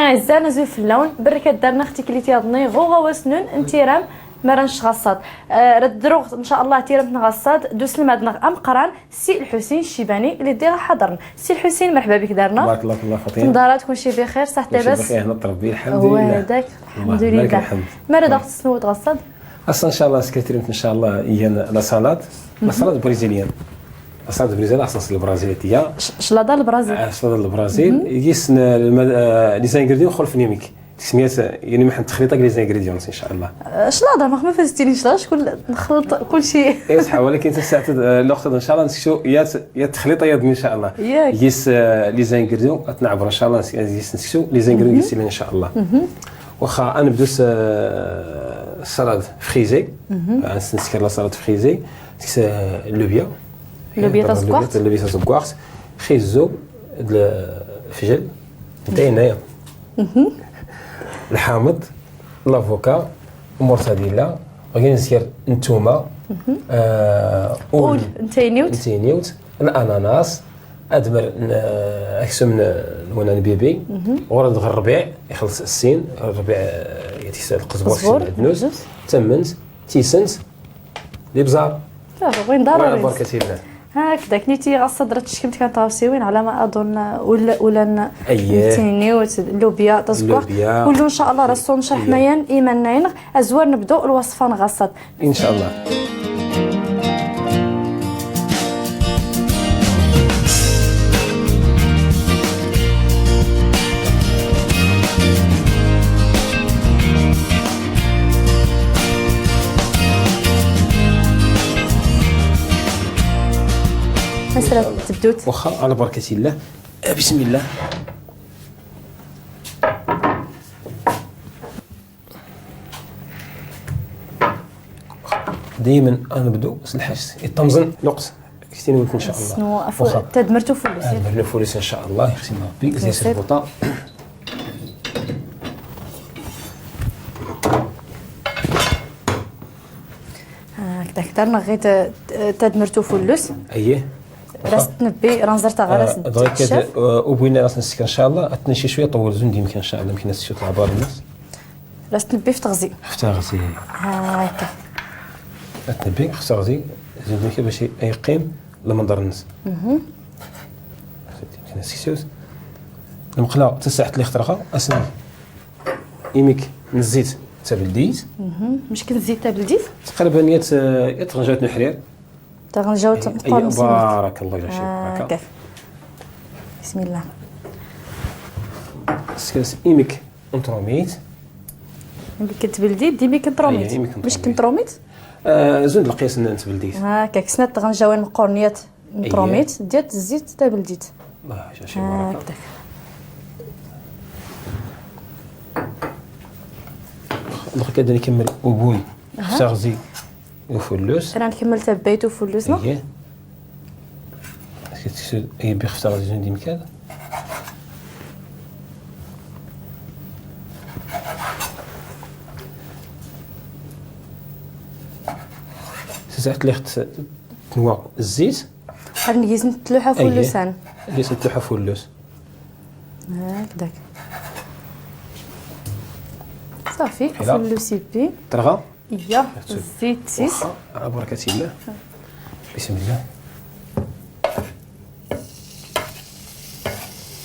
اعزائنا زوي في اللون بركة دارنا اختي كليتي هضني غوغا وسنون انتيرام مرنش غصاد ردروغ ان شاء الله تيرم غصاد دوس المدنغ امقران سي الحسين الشيباني اللي ديغا حضرنا. سي الحسين مرحبا بك دارنا. بارك الله فيك فاطمة. تنضرات كلشي بخير صح لاباس؟ بخير هنا ربي الحمد لله. هذاك الحمد لله. ماذا داخل سنوت غصاد؟ اصلا ان شاء الله سكرتيرمت ان شاء الله هي la salade، la salade brésilienne، la salade brésilienne اصلا البرازيليه شلاضه البرازيل. شلاضه البرازيل يس les ingrédients خلف نيميك سميات يعني محن تخليطه les ingrédients ان شاء الله. شلاضه ما فزتيني شلاضه شكون نخلط كل شيء. اي صح ولكن تساعد الوقت ان شاء الله نسكتو يا تخليطه يا ان شاء الله. يس les ingrédients تنعبر ان شاء الله يس نسكتو les ingrédients ان شاء الله. واخا نبدو salade frisée، نسكر la salade frisée اللوبيا اللوبيا تزكوارت اللوبيا تزكوارت خيزو الفجل انت هنايا الحامض l'avocat المرتديلا غادي نسكر الثومه اول نتينيوت نتينيوت الاناناس ادمر اكسم نونا بيبي ورد الربيع يخلص السين الربيع يتيس القزبور العدنوس تمنت تيسنت الابزار صافي وين ضروري بركة الله هكذاك نيتي غصدرت شكلت كانت طاوسيوين على ما اظن ولا نتينيوت اللوبيا تزكوار كله ان شاء الله راسو نشرح ميان ايمان ناين ازوار نبدو الوصفة نغصد ان شاء الله. مثلا تبدوت واخا على بركة الله بسم الله. دائما نبدو الحاج يطمزن الوقت كثير ان شاء الله. واخا تدمرتو فلوس تدمرنا فلوس ان شاء الله يختم ربي زيت البوطه هكذا درنا غير تدمرتو فلوس. اييه راس تنبي رانزرتا غير دغيا وبغينا راس نسكر ان شاء الله تنشي شوية طول زون يمكن ان شاء الله يمكن نسكر العبار الناس راس تنبي في تغزي في تغزي هاكا تنبي في تغزي زون يمكن باش يقيم المنظر الناس. يمكن نسكسوس المقله تسعت لي اخترقه اسن يميك من الزيت تبلديت. مش كنت زيت تبلديت تقريبا يا تغنجات نحرير تغنجاوت بارك الله فيك هكا بسم الله. سكاس ايميك انتروميت ملي كتبلدي ديميك انتروميت مش كنتروميت زون القياس نتبلديت هكاك سنة تغنجاوين مقورنيات انتروميت ديال الزيت تبلديت الله شي بركة. درك غادي نكمل أبوي تغزي وفلوس. انا نكمل تبيت وفلوسنا. اييه اي بخ تغزي زون ديمكال ساعات اللي خت تنوى الزيت غادي نجيز نتلوحها فلوسان نجيز نتلوحها فلوس هكذاك صافي فلوسي بي ترغى اييه الزيت سيس على بركة الله بسم الله.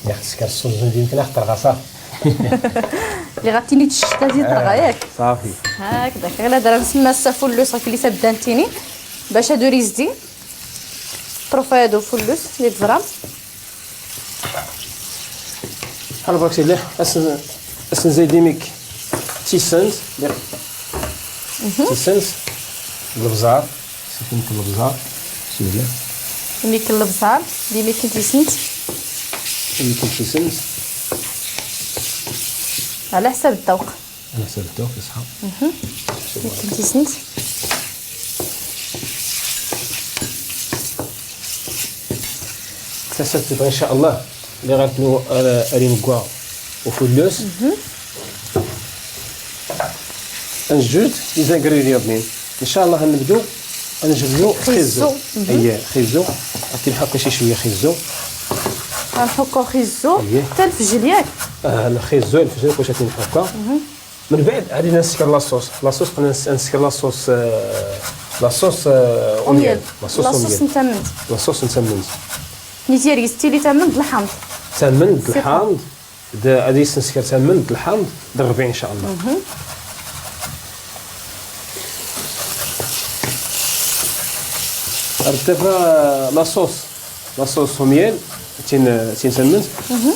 يا اختي الصوص يمكن اخ ترغى صافي اللي غاتيني تشتا زيد ترغى ياك صافي هكذاك غير هذا نسمى السفلوس اللي تبدانتيني باش هادو ريزدي طرفادو فلوس اللي تزرم على بركة الله. اسن زيد ميك تيسنت تيسنت البزار سيفين البزار بسم الله ميك البزار اللي ميك تيسنت ميك تيسنت على حساب الذوق على حساب الذوق صح. ميك تيسنت تسات ان شاء الله اللي غاتنو ارينكوا وفلوس نجود les ingrédients ان شاء الله نبدو نجبدو خيزو. اييه خيزو غادي نحكو شي شوية خيزو غنحكو خيزو حتى الفجل ياك. الخيزو الفجل واش تنحكا. من بعد غادي نسكر la sauce. la sauce قلنا نسكر la sauce la sauce au miel. la sauce نتمنت. la sauce نتمنت. نيتيريس تيلي تمنت الحامض. تمنت الحامض. غادي نسكر تمنت الحامض الربيع ان شاء الله. ارتفع la sauce la sauce au miel تنسمنت.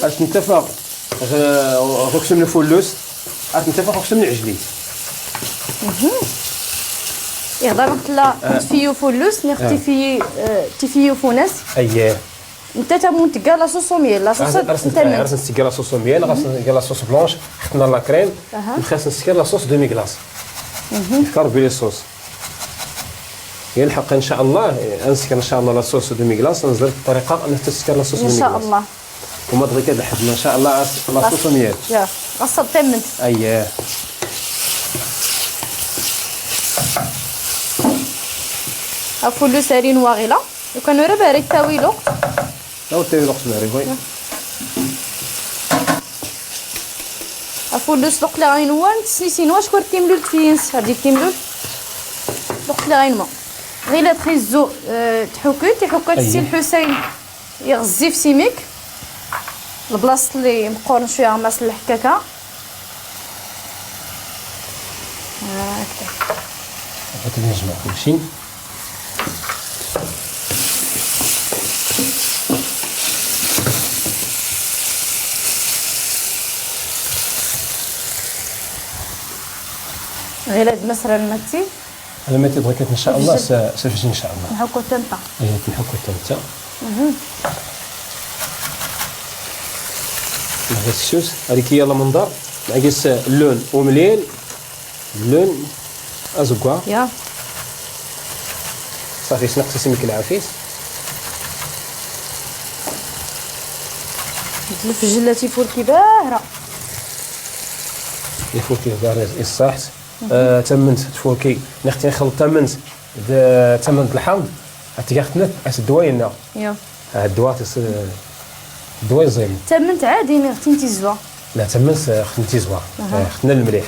ارتفع غوكسم الفلوس. ارتفع غوكسم العجلي. يهضر لا تفيو فلوس نختي في تفيو فونس. اييه انت تمون تكا la sauce au miel la sauce تمنت. غاس نسكر la sauce au miel غاس نسكر la sauce blanche خدنا la crème. خاص نسكر la sauce demi-glace. نكربي les sauces. يلحق ان شاء الله انسكر ان شاء الله la sauce demi-glace. نزل الطريقة ان تسكر la sauce ان شاء الله. وما دغيا كتحدنا ان شاء الله la sauce miel. يا غصب تمنت. اييه افولو سارين واغيلا وكانوا راه بارك تاويلو. لا تاويلو خصنا oui. افولو سلوق لا غينوان تسنيسين واش كور تيملول تفينس هادي تيملول لوق لا غينما غيلا تخيزو تحوكو تحوكات السي الحسين يغزي في سيميك البلاصة اللي مقورن شوية غماس الحكاكه هكذا. غادي نجمع كلشي. غير هاد مسرة المتي المتي بغيت ان شاء الله سفجي ان شاء الله نحكو تنتا. ايه نحكو تنتا. هذا السوس هذيك هي المنظر نعكس اللون ومليل اللون ازكوا يا صافي. سنقص سمك العافيس الفجله تيفوركي باهره يفوركي باهره الصحت. تمنت تفوركي نختي نخلط تمنت تمنت الحامض تياخذنا الدواء يا الدواء الدواء زين تمنت عادي نختي انت زوا. لا تمنت خدمتي زوا. خدنا المليح.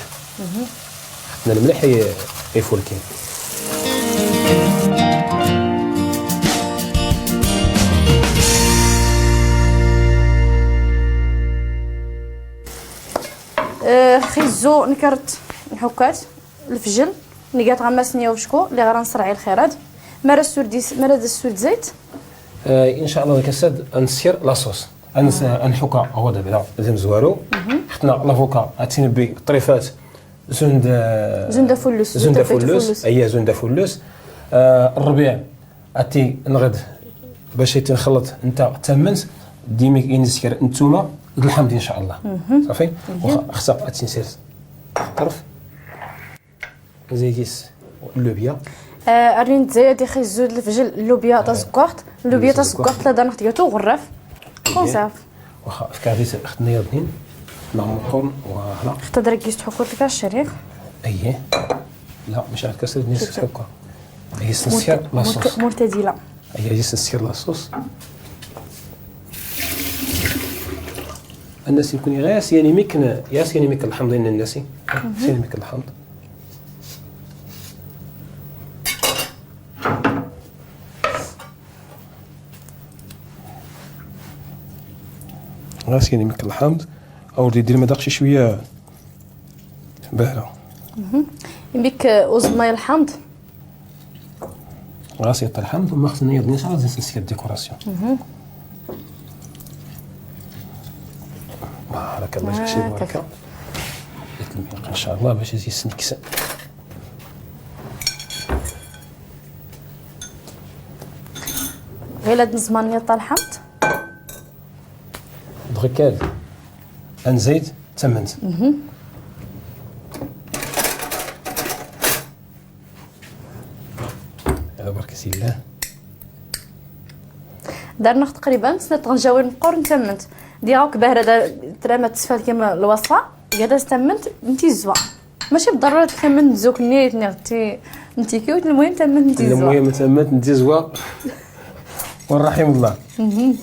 خدنا المليح يفوركي. خيزو نكرت نحكات الفجل نقات غماسني وشكو اللي غرا نصرعي الخيرات مرا السورديس مرا السورد زيت. ان شاء الله كساد نسير la sauce نحكا هو دابا زين زوارو. خدنا l'avocat تنبي الطريفات زند زنده فلوس زنده فلوس اي زنده فلوس. الربيع اتي نغد باش تنخلط انت تمنت ديما نسكر نتوما الحمد ان شاء الله. صافي خصها تنسير طرف زيكيس اللوبيا. ارين تزايد خيزو الفجل اللوبيا تاسكورت اللوبيا تاسكورت لا دار نحتاجو غراف conserve. واخا في خدنا يضنين نعمقهم voilà. خطا دركيس تحكوت لك الشريخ. اييه لا مش عاد كسر نيس تحكا هي سنسير la sauce مرتدله. هي سنسير la sauce. الناس يكون غير يعني ميكن ياس يعني ميك الحمض الناس يعني ميك الحمض. غاس يعني ميك الحمض او دير المذاق شي شوية باهره. يميك وزماي الحمض غاس يطلع الحمض وما خصنا يضني شحال نسكر décoration. بارك الله فيك شي بركة ان شاء الله باش يزيد السنكس. غير هاد نزمان يطلع الحمض دغيا نزيد تمنت. على بركة الله دارنا تقريبا سنة طنجاوي نقور نتمنت ديالك باهره ترى ما تسفال كما الوصفة قاعدة تمنت انت الزوا ماشي بالضرورة تمنت زوك نيت نغتي انت كيوت. المهم تمنت انت الزوا المهم تمنت انت الزوا والرحم الله. غادي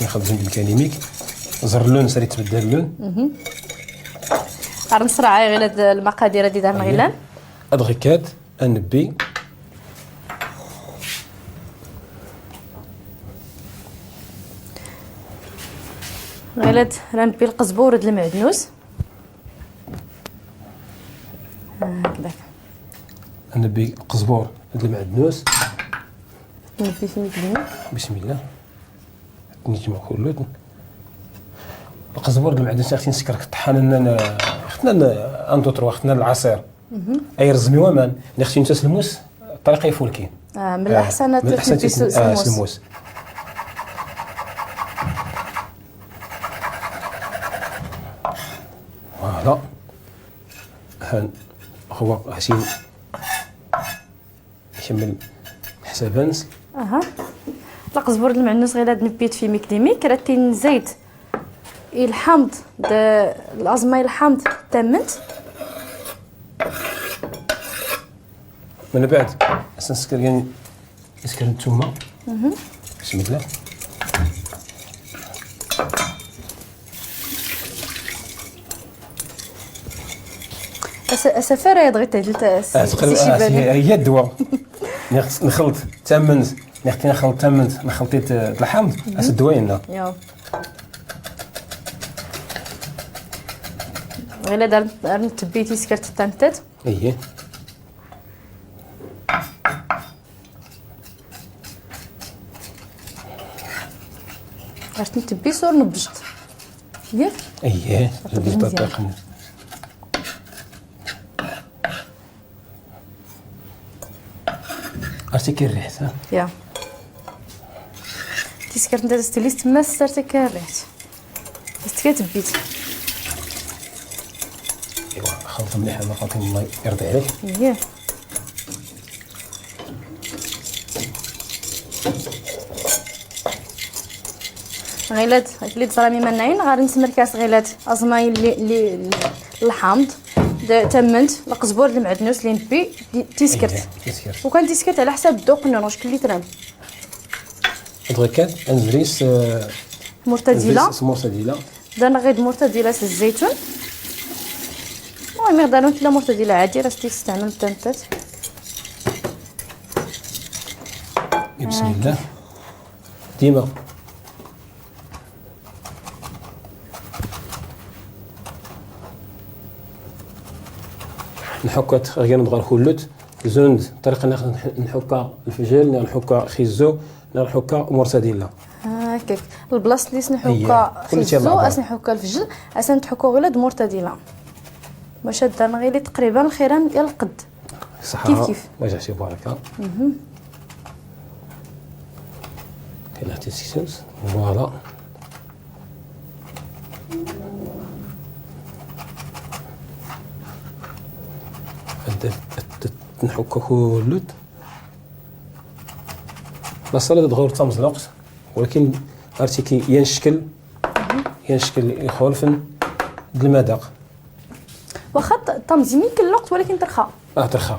نخرج من الكلميك زر اللون سري تبدل اللون. نسرع غير هاد المقادير هادي دار غيلان. ادغيكات النبي غيلات رانبي القزبور د المعدنوس هكذا. نبي القزبور د المعدنوس نبي في بسم الله نجمع كله القزبور د المعدنوس. اختي نسكرك الطحان خدنا ان دو تروا خدنا العصير اي رزمي ومان اللي خصني نتاس الموس الطريقة يفولكي. من الاحسن تنبي الموس. voilà هو حسين يكمل حسابانس. القزبور المعدنوس غير هاد نبيت في ميكديمي كراتين زيت الحامض الازمة الحامض تمنت. من بعد نسكر يعني نسكر الثومه. بسم الله. سفر يا دغيت تعدلت هي الدواء. نخلط تمنت نخلط تمنت نخلطيت الحامض اس الدواء لنا. غير دار نتبيتي سكرت التنتات. اييه باش نتبي صور نبجط. ياك؟ اييه نبجط. عرفتي كي الريحة؟ يا تيسكرت انت ستيليست ما سرتك الريحة بس كتبيت. ايوا خلط مليح انا خاطر الله يرضي عليك. اييه غيلات اللي تصرامي منعين غادي نسمر كاس غيلات ازماي اللي الحامض تمنت القزبور المعدنوس اللي نبي تيسكرت. وكان تيسكرت على حساب الذوق نون شكل اللي ترام. دغيكات نزريس مرتديله. مرتديله درنا غير مرتديله الزيتون. المهم غدارو لا مرتديله عادي راه تستعمل التنتات. بسم الله. ديما نحكا غير ندغر كلوت زوند طريقه نحكا الفجل نحكا خيزو نحكا مرتديلا. هكاك البلاصة اللي سنحكا خيزو اسنحكا الفجل اسنحكا غير مرتديلا باش دار غير تقريبا الخيران ديال القد. صح كيف كيف الله يجعل بركة. كاين حتى سيسوس voilà. نحكا كلوت la salade دغور تمزلقت ولكن عرفتي كي ينشكل يخولفن د المذاق. واخا تمزمي كل الوقت ولكن ترخى. ترخى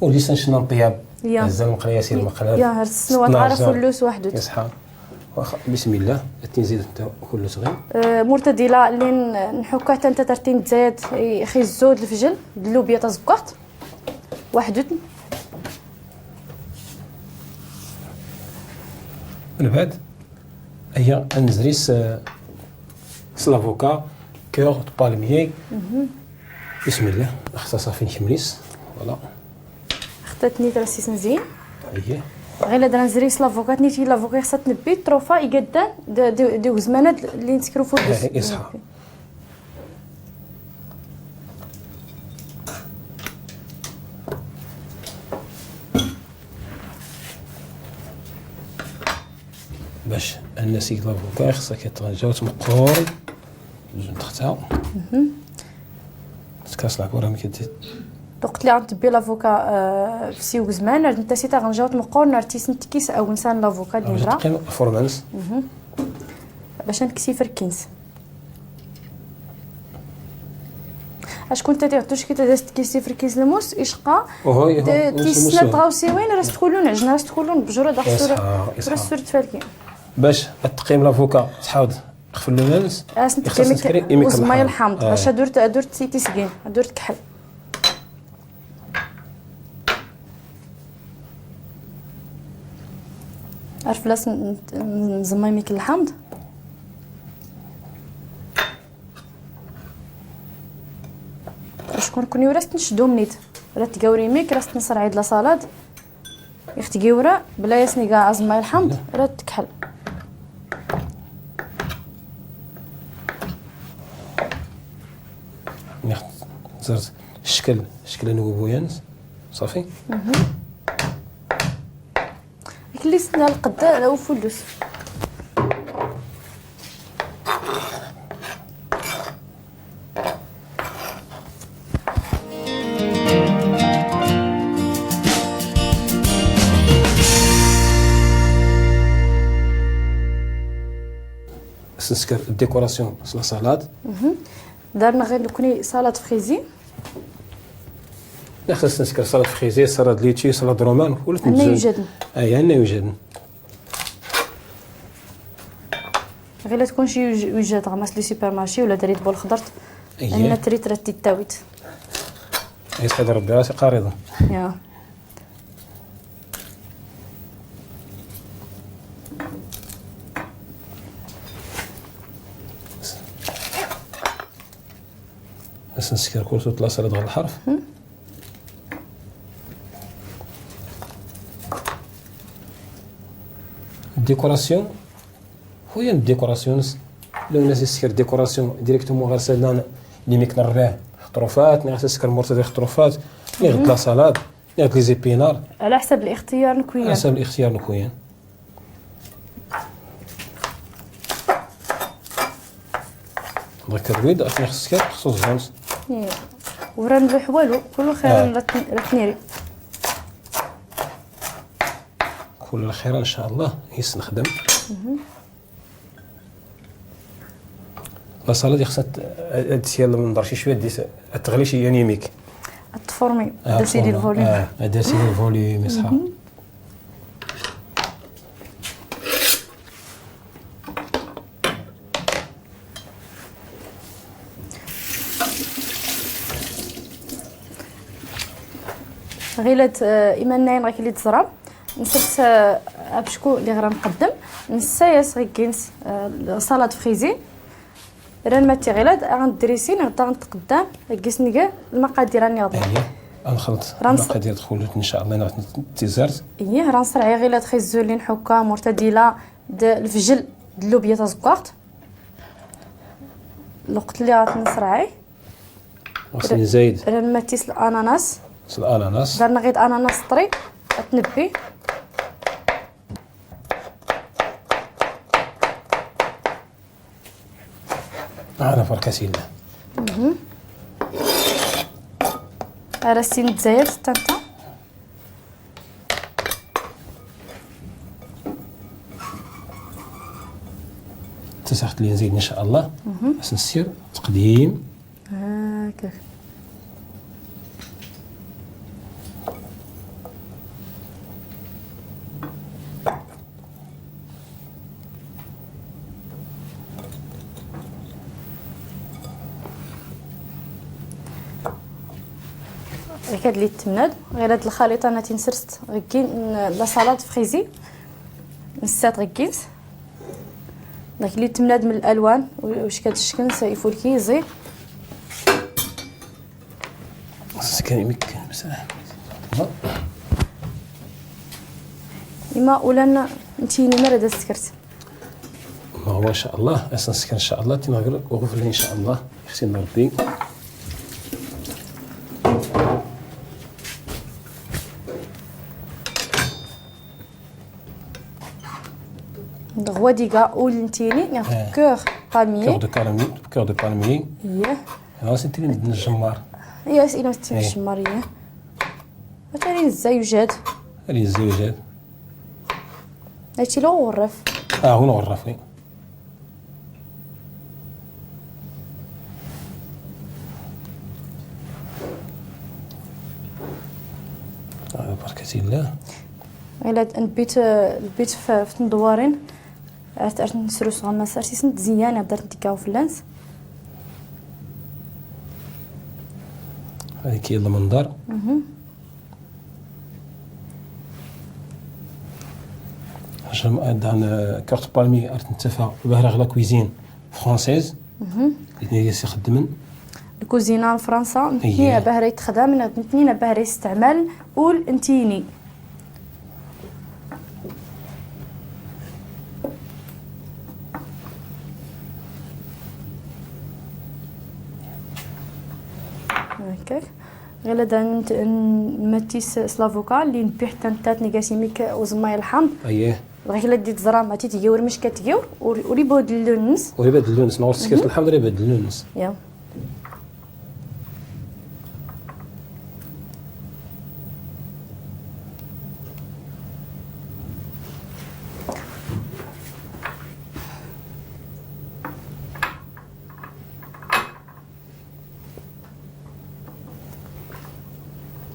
وليس نشنا الطياب هزا المقليه سير المقله يا هرس السنوات عرف اللوس وحده يصحى. واخا بسم الله تنزيد انت كل صغير. مرتديله اللي نحكا حتى انت ترتين تزايد خيزو د الفجل اللوبيا تزكرت وحده. من بعد هي نزريس l'avocat cœur de palmier. بسم الله خصها صافي نكمليس voilà. خطاتني ترسيس مزيان. اييه غير درنا نزريس l'avocat نيتي l'avocat خصها تنبي طروفا يقدان ديو زمانات اللي نسكرو فوق. يصحى باش الناس l'avocat خصها كتغنجا وتمقور تختها. تكاس العكوره ملي كدير الوقت اللي غنتبي l'avocat في سيوك زمان انت سي تغنجا وتمقور نارتيس نتكيس او نسان l'avocat اللي نرا فورمانس باش نكسي فركينس. اشكون انت تيعطوش كي تداس تكيسي فركيس الموس يشقى تيسنا تغاوسيوين راه تكولون عجنه راه تكولون بجرو داك الصورة راه الصورة تفالكي. باش تقيم l'avocat تحاول خفلونانس اسنت وزماي الحامض باش درت تيسكين درت كحل. عرف لاس نزماي ميك الحامض. شكون كوني وراس نشدو منيت راه تقاوري ميك راس تنصر عيد لا salade يختقيورا بلا يسني كاع زماي الحامض راه تكحل. زرت الشكل شكل نوبويانس صافي. اللي سنا القدا وفلوس سنسكر ال décoration la salade. دارنا غير كوني salade frisée. خاص نسكر salade frisée، salade laitue، salade romaine ولا تنزل. يوجد. اي عندنا يوجد. غير تكون شي يوجد غمس les supermarchés ولا دريت بول خضرت. انا تريت راه تيتاويت. يسعد ربي راسي قارضه. يا. خاص نسكر كل صوت la salade غير الحرف. décoration هو ال décoration لو الناس يسكر décoration directement غير سالنا لي ميك نرباه خطروفات ني سكر مرتدي خطروفات ني غد la salade ني غد les épinards على حسب الاختيار نكويان. على حسب الاختيار نكويان. داك الرويد اصلا خصك خصو الزونس ورا نلوح والو كل خير راه تنيري كل خير ان شاء الله. هيس نخدم la salade خصها تسيال من دار شي شوية تغلي شي انيميك تفورمي داسيلي ال volume. داسيلي ال volume صح. غيلات ايمان ناين غير اللي تزرع نسرت ابشكو اللي غرا نقدم نسايس غير كينس salade frisée ران ما تيغيلات غندريسين غدا غنتقدم كيس نكا المقادير راني غادي غنخلط المقادير دخلت ان شاء الله نعرف تيزرت. ايه راه نصرعي غيلات خيزولين حكا مرتدله الفجل اللوبيا تازكوارت الوقت اللي غتنصرعي خصني زايد ران ما تيس الاناناس. الاناناس درنا غير اناناس طري تنبي على بركة الله. راسين الدزاير تانتا تسخت لي نزيد ان شاء الله. باش نسير تقديم هكاك. هاد اللي تمند غير هاد الخليط انا تنسرست غكين la salade frisée نسات غكينس داك اللي تمند من الالوان واش كاد الشكل سيفولكي زي سكريميك مساح اما ولا انتيني مرة دا سكرت ما هو ان شاء الله اسنسكر ان شاء الله تنغرق وغفل ان شاء الله خصني ربي غواديكا ولنتيني cœur palmier cœur de palmier cœur de palmier اييه راه سنتيني من الجمار اييه سينا مستين الجمار اييه مثلا الزيوجات هذه الزيوجات هادشي لو غرف هو الغرف oui على بركة الله. إلا البيت البيت في تندوارين ارت نسروس غماس ارتي سنت زيانه بدات نتكاو في اللانس. هذيك هي المنظر. عشان دان carte palmier ارت نتفا بهرغ la cuisine française. اللي هي خدمن الكوزينة فرنسا نتني بهري تخدم نتني بهري استعمال اول انتيني. هكاك غير دا ماتيس سلافوكا اللي نبي حتى نتات نيكاسيميك وزماي الحامض. اييه غير لا ديت زرا ما تيتيور مش كتيور وري بود اللونس وري باد اللونس نور سكرت الحامض ري باد اللونس. يا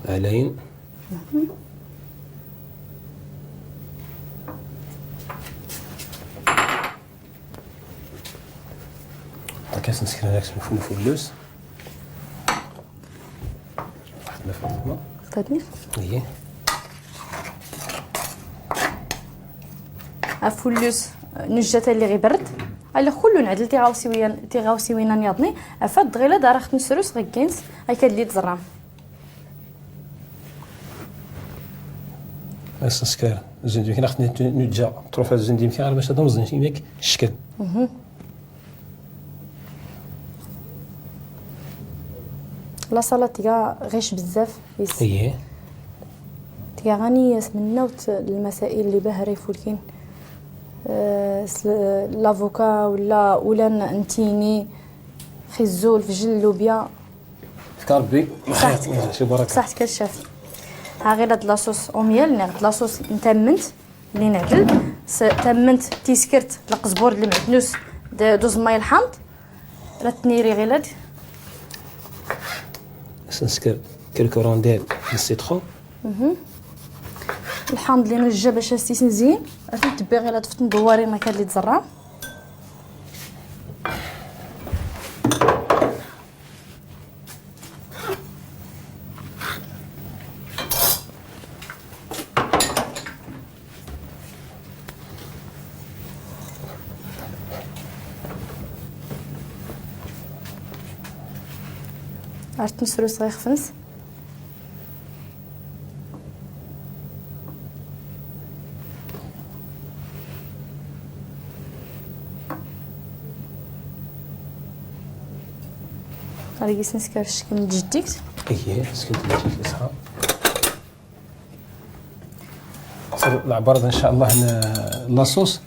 علين كاس نسكر هذاك الفلوس واحد فاطمة خدتني. اييه افولوس نجات اللي غيبرد على كل نعدل تيغاوسيويا تيغاوسيوينا نيضني افاد غيلا دار خت نسروس غيكينس هاي اللي تزرام نسكر زندي كنا خدنا نجا طروف الزندي يمكن غير باش تمزن يمكن الشكل. la salade تيغا غيش بزاف. اييه تيغا غنية منوت المسائل اللي باهري فولكين l'avocat ولا انتيني خيزو الفجل اللوبيا كاربي شي بركة صحتك الشاف. ها غير هاد la sauce au miel ناخد la sauce نتمنت اللي نعدل تمنت تيسكرت القزبور اللي معدنوس دوز ماي الحامض راه تنيري غير هاد نسكر quelques rondelles ال citron. الحامض اللي نوجه باش استيس زين تبي غير هاد فتن دواري ما كان اللي تزرع. عرفت نسروس غير خفنس غادي نسكر الشكل جديك. اييه سكنت جديك صح العبرد ان شاء الله la sauce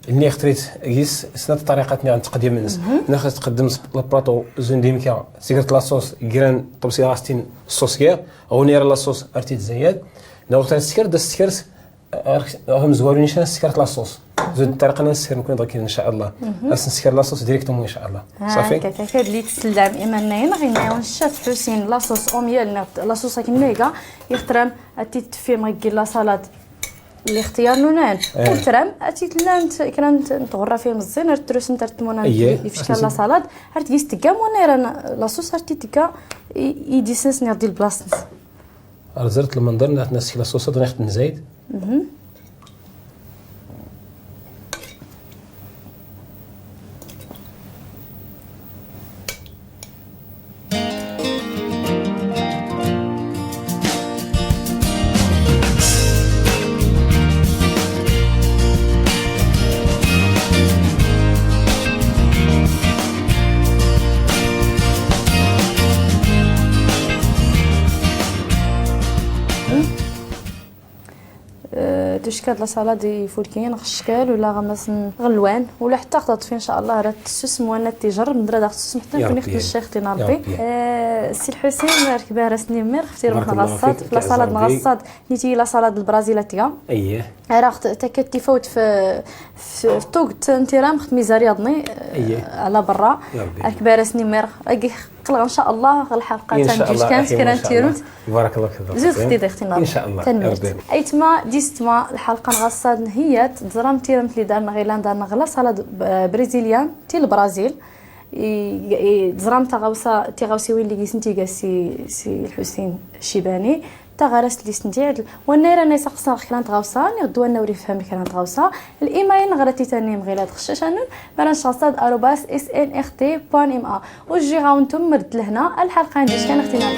اللي اختريت كيس سنة الطريقة اللي غنتقدم الناس ناخذ تقدم البلاطو زونديمكا سيكرت la sauce كران طبسي راستين الصوص كير غونير la sauce ارتي تزيد ناخذ السكر دا السكر هم زواروني شان سكرت la sauce زود الطريقة نسكر نكون درك ان شاء الله نسكر la sauce directement ان شاء الله. صافي هكاك اللي تسلم ايمانين غيناون الشاف حسين la sauce au miel la sauce كنيكا يخترم اتي تفي مغي la salade الاختيار نونان وترام اتي تلانت كرانت نتغرى فيه مزيان رتروس نتر تمونا يفشكل la salade هرت كيس تكا مونيران la sauce هرتي تكا يديسنس نير ديال بلاصتنس. زرت المنظر ناس la sauce دغيا خدم زايد. تشكال la salade يفولكين غشكال ولا غمس غلوان ولا حتى خطط فين ان شاء الله راه تسوس موانا تيجرب ندرا داك السوس حتى نكون خدت الشيخ تينا ربي. سي الحسين ركبه راسني مير خفتي روح نغصاد la salade نغصاد نيتي la salade البرازيل تيا. اييه راه حتى كتفوت في في توك انت راه خت ميزاري يضني على برا ركبه راسني مير قلق ان شاء الله الحلقة تاع جوج كانت كران تيروت. بارك الله فيك زوج خديدة اختي ان شاء الله. ايتما ديستما الحلقة نغصاد نهيات تزرام تيرمت اللي دارنا غيلان دارنا غلا salade brésilienne تي البرازيل. تزرام تغاوسا تيغاوسيوين اللي كيسنتي سي الحسين الشيباني تغرس اللي سنتي عدل ونيرا ناس خصنا كران تغاوسا نغدو نوري فهم كران تغاوسا. الايميل غراتي تاني مغيلات خشاشانون مرنشاصاد@snrt.ma وجي غاونتم مرد لهنا الحلقة عندي كان اختنا.